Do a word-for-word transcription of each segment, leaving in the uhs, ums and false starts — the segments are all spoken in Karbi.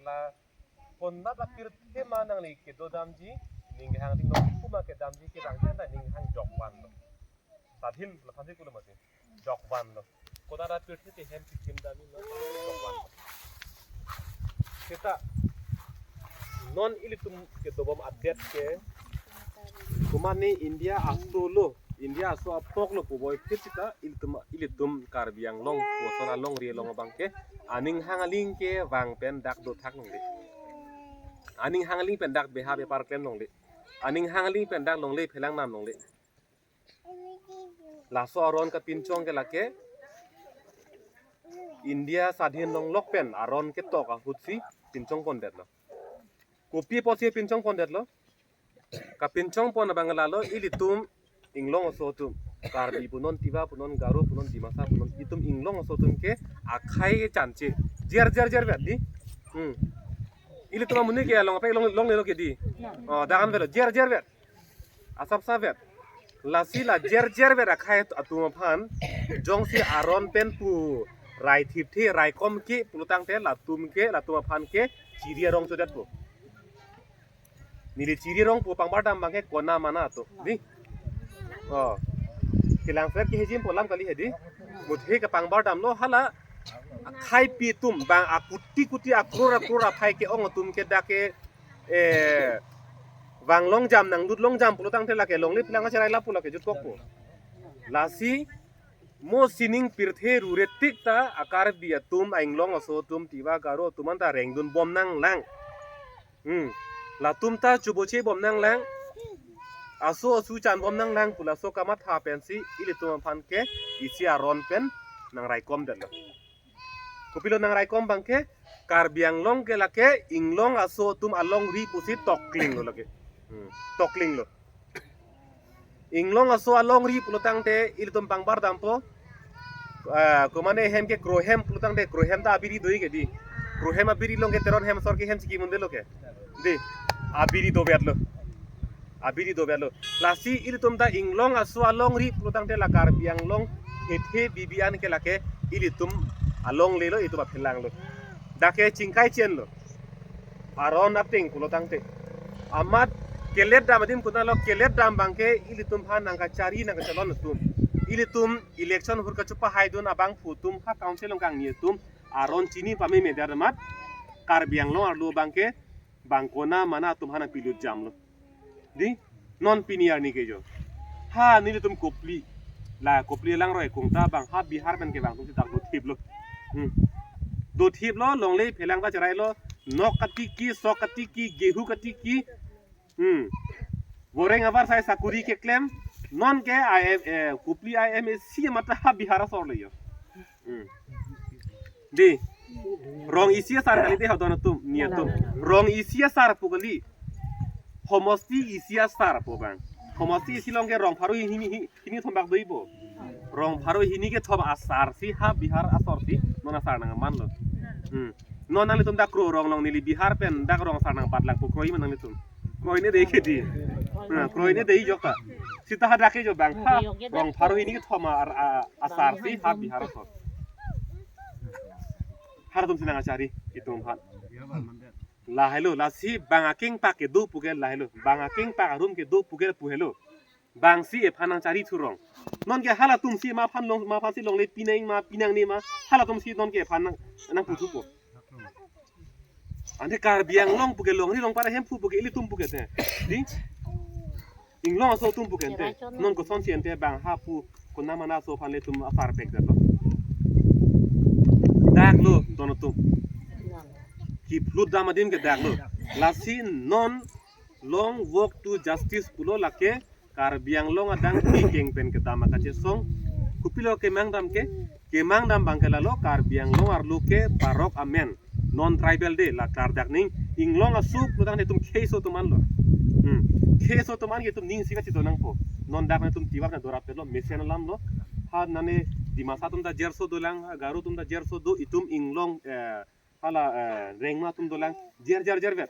La konat apirthe ma nangli kedo damji, ning hang ding nong kuma kedamji ke bang jan ta ning hang jok vanlo. Sadhin la thansi kulo mati. Jok vanlo. Konat apirthe te hem kikim dam-i lo jok vanlo. Seta non ilitum kedobom adet ke kumani India aso lo, India aso apok lo puvoiphit seta ilitum, ilitum Karbi Anglong puson alongri along abang ke aning hang aling ke vang pen dak dothak longle. Aning hang aling pen dak beha bepar klem longle. Aning hang aling pen dak longle phelang nam longle. Laso aron kapinchong ke lake India sadhin longlok pen aron ketok ahutsi pinchong pondetlo. Kopi apotsi pinchong pondetlo? Kapinchong pon abang lalo ilitum inglong aso atum. Karbi punon, Tiwa punon, Garo punon, Dimasa punon, itum inglong aso atum ke akhai kechanche. Jer jer jer vet di. Hmm. Ilitum amonit ke along apa long longlelo ke di. Oh, dak an velo jer jer vet. Asap savet. Lasi la jer jer vet akhai atum aphan jongsi aron pen pu rai thipthe rai kom ke pulotangte latum ke, latum aphan ke chiri arong chodetpo. Neli chiri arong pu pangbar dam abang ke kona mana atum di. Oh. Kelang flat ke hejim pu alam kali hedi. Muthe kepangbar damlo hala akhai pi atum bang akuti kuti akror akror aphai ke-ong atum ke dak ke, eh, vang longjam nanglut longjam pulotangte lake longle phelang acherai lapu lake jutkokpo. Lasi mo sining pirthe rure tik ta a Karbi atum, a inglong aso atum, Tiwa Garo atum anta rengdun bom nanglang. Hmm. Latum ta chuboche bom nanglang. Aso asu chan bom nanglang pu laso kamatha pensi ilitum aphan ke isi aron pen nangraikom detlo. Kopilo nangraikom abang ke Karbi Anglong ke lake inglong aso atum alongri pusi tokling lo lake. Hmm. Tokling lo. Inglong aso alongri pulotangte ilitum pangbar dampo. Ah, komane hem ke krohem pulotangte krohem ta abiri doi ke di. Krohem abiri along ke Teron hem asor ke hem chiki munde lo ke. Di, abiri dovetlo. Abiri dovetlo. Lasi ilitum ta inglong aso alongri pulotangte la Karbi Anglong hethe bibi an ke lake ilitum alonglelo, itum aphelang lo. Dak ke chingkai chenlo. Aron ateng pulotangte. Amat kelet dam adim konatlo, kelet dam abang ke ilitum aphan nangkachari nangkachalon atum. Ilitum election hur kachepahaidun abangphu atum ha council along kangni atum aron chini pame medet amat Karbi Anglong arlo abang ke bang kona mana atum aphan nangpilut jamlo. Di, non pini arni ke jo. Ha nelitum Kopili. La Kopili alangroi kung ta bang ha Bihar pen kevang atum si dak dothiplo. Hmm. Dothiplo, longle phelang ta cherailo. Nok katiki, sok katiki, gehu katiki. Hmm. Boreng avarsai sakuri keklem. Non ke I M, eh, Kopili I M A C mata ha Bihar asor le jo. Hmm. Di. Rong isi asar kali di ha don atum, ni atum. Rong isi asar pu kali. Homosti isi asar pu bang. Homosti isi along ke rong pharo hini hi-, hini thom bak doipo. Rong pharo hini kethom asar si ha Bihar asor si non asar nangmanlo. Hmm. Non nanglitum dak kro rong along neli Bihar pen dak rong asar nangpatlangpo kroi ma nanglitum. Kroi ne dei ke di. Nah, kroi ne dei jok ta. Seta hadak ke jo bang ha. Rong pharo hini kethom a, a, asar si ha Bihar asor. Halatum si nangkachari itum aphan. Lahelo, lasi bang akengpak kedo pu ke lahelo. Bang akengpak arum kedo pu ke pu helo. Bang si ephan nangchari thurong. Non ke halatum si ma aphan long, ma aphan si longle pinang ma pinangne ma. Halatum si non ke ephan nang, nangputhupo. Ante Karbi Anglong pu ke longri longpar ahem pu pu ke ilitum pu ke te. Di? Inglong aso atum pu ke ante. Non kosonsi ante bang ha pu kona mana aso aphan le itum asar pekdetlo. Dak lo don atum. Kiplut dam adim ke dak lo. Lasi non long walk to justice pulo lake Karbi Anglong adang kekeng pen kedam akachesong. Kopilo kemang dam ke, kemang dam abang ke lalo Karbi Anglong arlo ke parok amen. Non tribal de la klardak ning inglong aso pulotangte itum kheiso atum anlo. Hmm. Kheiso atum an ke itum ning si kachito nangpo. Non dak netum Tiwak na dorap lo, mesen alam lo. Ha nane Dimasa atum ta jerso dolang, ha Garo atum ta jerso do, itum inglong, eh, hala, eh, rengma atum dolang, jer jer jer vet.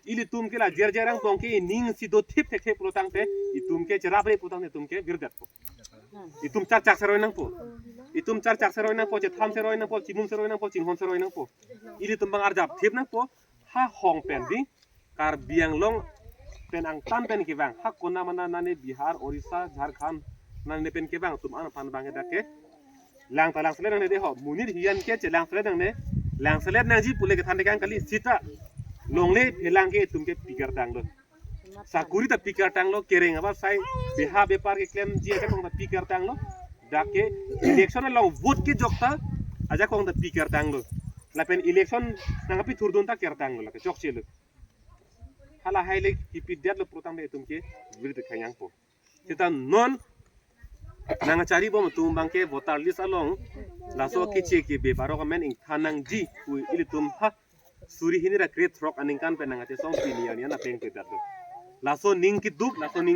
Ilitum ke la jer jer angbong ke ning si dothip thekthe pulotangte, itum ke cherapre pulotangte itum ke virdetpo. Itum charchak seroi nangpo. Itum charchak seroi nangpo, chetham seroi nangpo, chimum seroi nangpo, chinghon seroi nangpo. Ilitum bang arjap thip nangpo. Ha hong pen di Karbi Anglong pen angtan pen kevang, ha konat mana nane Bihar, Orissa, Jharkhand nane pen kevang atum an aphan abang ke dak ke lang ta langselet nangne de ho, monit hiyan ke chelang selet nangne, langselet nangji pule kethan tekang kali sita longle phelang ke itum ke pikar tanglo. Sakuri ta pikar tanglo, kereng abar sai beha bepar keklemji ajakong ta pikar tanglo. Dak ke election along vote kejok ta ajakong ta pikar tanglo. Lapen election nangpi thurdun ta ker tanglo, lake chokchelo. Halahai le kipidetlo putangte itum ke viri te khanyang po. Sita non nangcharibom atum abang ke voter list along laso keche kebe parok amen ingthan nangji pu ilitum ha suri hini ra krethrok aningkan pen nangkachesong pini arni an apeng pedetlo. Laso aning keduk, laso aning